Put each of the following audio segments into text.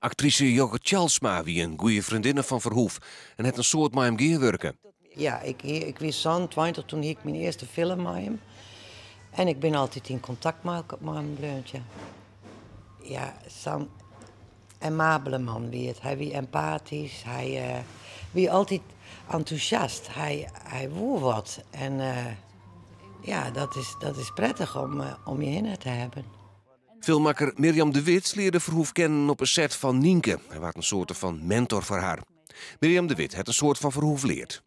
Aktrise Joke Tjalsma wie in goede freondinne fan Verhoeff en hat in soad mei him gearwurke. Ja, ik wie sa'n 20, doe hie ik myn earste film mei him. En ik bin altyd yn kontakt mei him bleaun, ja. Ja, sa'n aimabele man wie it. Hy wie empatysk, hy wie altyd entûsjast. Hy woe wat. En ja, dat is prettich om je hinne te hawwen. Filmmakker Mirjam de With learde Verhoeff kennen op 'e set fan Nynke. Hy waard in soarte fan mentor foar har. Mirjam de With hat in soad fan Verhoeff leard.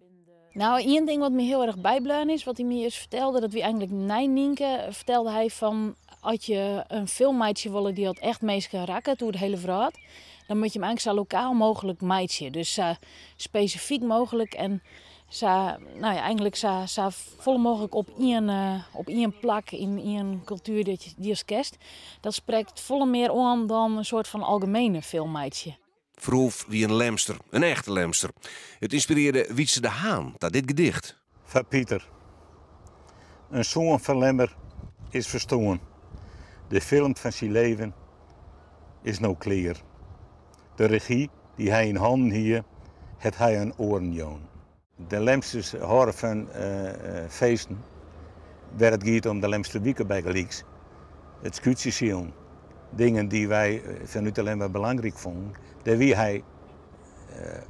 No, ien ding wat my hiel erch bybleaun is, wat hy my ris fertelde, dat wie eigentlik nei Nynke, fertelde hy fan as je in film meitsje wolle dy't echt minsken rekket oer de hiele wrâld, dan moatte je him eigentlik sa lokaal mooglik meitsje. Dus sa spesifyk mooglik en sa, no ja, eigentlik sa folle mooglik op ien plak yn ien kultuer dy'tst kenst. Dat sprekt folle mear oan dan in soart fan algemiene film meitsje. Verhoeff wie in Lemster, in echte Lemster. It ynspirearre Wietze de Haan ta dit gedicht. Foar Pieter. In soan fan Lemmer is ferstoarn. De film fan syn leven is no klear. De regy dy't hy yn hannen hie, hat hy oan oaren jûn. De Lemsters hâlde fan feesten, wêr't it giet om de Lemsterwike bygelyks, it skûtsjesilen, dingen dy't wy fanút de Lemmer belangryk fûnen, dêr wie hy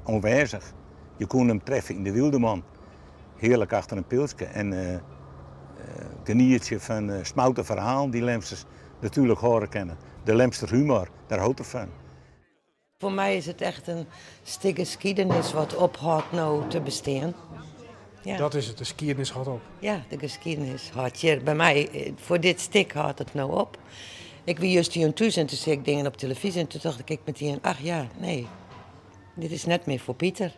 oanwêzich. Je koene him treffe yn de Wyldeman, hearlik achter in pilske en genietsje fan smoute ferhalen dy't Lemsters natuerlik hâlde kinne. De Lemster humor, dêr hâldt er fan. Foar my is it echt in stik skiednis wat ophâldt no te bestean. Ja. Dat is it, de skiednis hâldt op. Ja, de skiednis hâldt hjir by my, foar dit stik hâldt it no op. Ik wie juster jûn thús en doe seach ik dingen op telefyzje en doe tocht ik metien, ach ja, nee, dit is net mear foar Pieter.